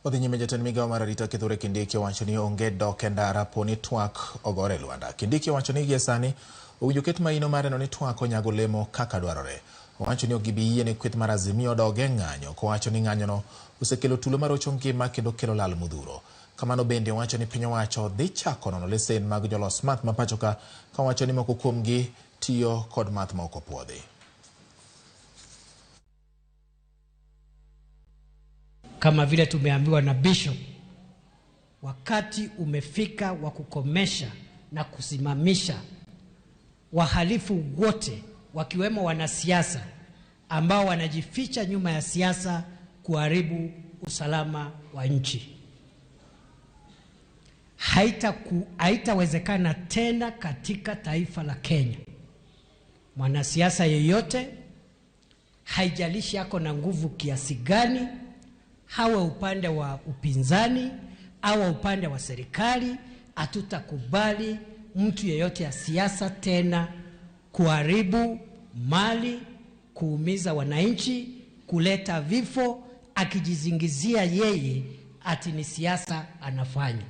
Odhi nyime jatend migawo mar arita Kithure Kindiki owacho ni onge dok e ndara po ni twak ogore e lwanda. Kindiki owacho ni gie sani owinjo ket maino mar neno ni twak onyago olemo kaka dwarore. Owacho ni ok gibi yie ne kweth mar Azimio odog e ng'anyo kowacho ni ng'anyono osekelo tulo marocho ngima kendo kelo lal modhuro. Kamano bende owacho ni piny owacho dhi chako nono lesen mag jolos math ma pachoka kawacho ni moko kuomgi tiyo kod math ma ok opuodhi. Kama vile tumeambiwa na Bishop, wakati umefika wa kukomesha na kusimamisha wahalifu wote wakiwemo wanasiasa ambao wanajificha nyuma ya siasa kuharibu usalama wa nchi. Haitawezekana tena katika taifa la Kenya mwanasiasa yeyote, haijalishi ako na nguvu kiasi gani, hawe upande wa upinzani au upande wa serikali, hatutakubali mtu yeyote ya siasa tena kuharibu mali, kuumiza wananchi, kuleta vifo, akijizingizia yeye ati ni siasa anafanya.